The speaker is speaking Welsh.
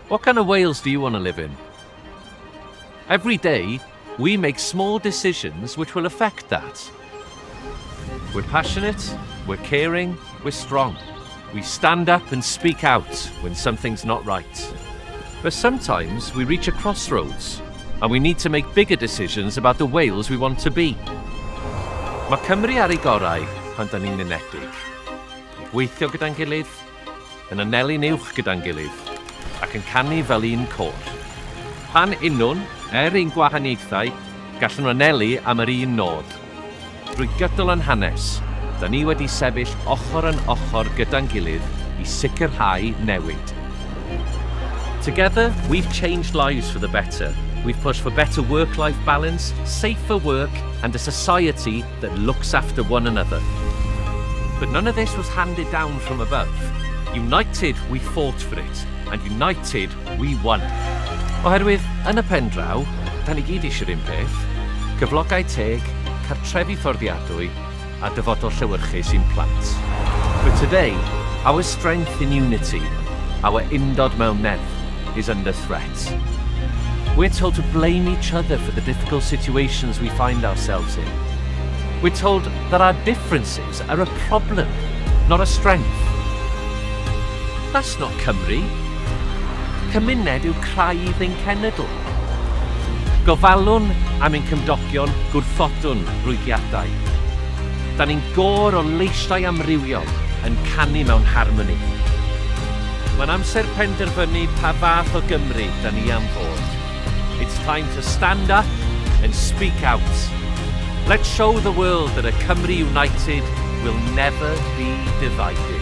What kind of Wales do you want to live in? Every day, we make small decisions which will affect that. We're passionate, we're caring, we're strong. We stand up and speak out when something's not right. But sometimes we reach a crossroads and we need to make bigger decisions about the Wales we want to be. Mae Cymru ar ei gorau pan da ni'n unedig. Gweithio gyda'n gilydd, yn anelu'n uwch gyda'n gilydd, ac yn canu fel un côr. Pan unwn, er ein gwahaniaethau, gallwn anelu am yr un nod. Drwy gydol yn hanes, da ni wedi sefyll ochr yn ochr gyda'n gilydd i sicrhau newid. Together, we've changed lives for the better. We've pushed for better work-life balance, safer work, and a society that looks after one another. But none of this was handed down from above. United, we fought for it, and united, we won. Oherwydd, yn y pen draw, da ni gyd eisiau'r un peth: cyflogau teg, cartrefi fforddiadwy, a dyfodol llewyrchus i'n plant. But today, our strength in unity, our undod mewn nerth, is under threat. We're told to blame each other for the difficult situations we find ourselves in. We're told that our differences are a problem, not a strength. That's not Cymru. Cymuned yw craidd ein cenedl. Gofalwn am ein cymdogion, gwrthodwn rwygiadau. Da ni'n gôr o leisiau amrywiol yn canu mewn harmoni. Mae'n amser penderfynu pa fath o Gymru da ni am fod. It's time to stand up and speak out. Let's show the world that a Cymru united will never be divided.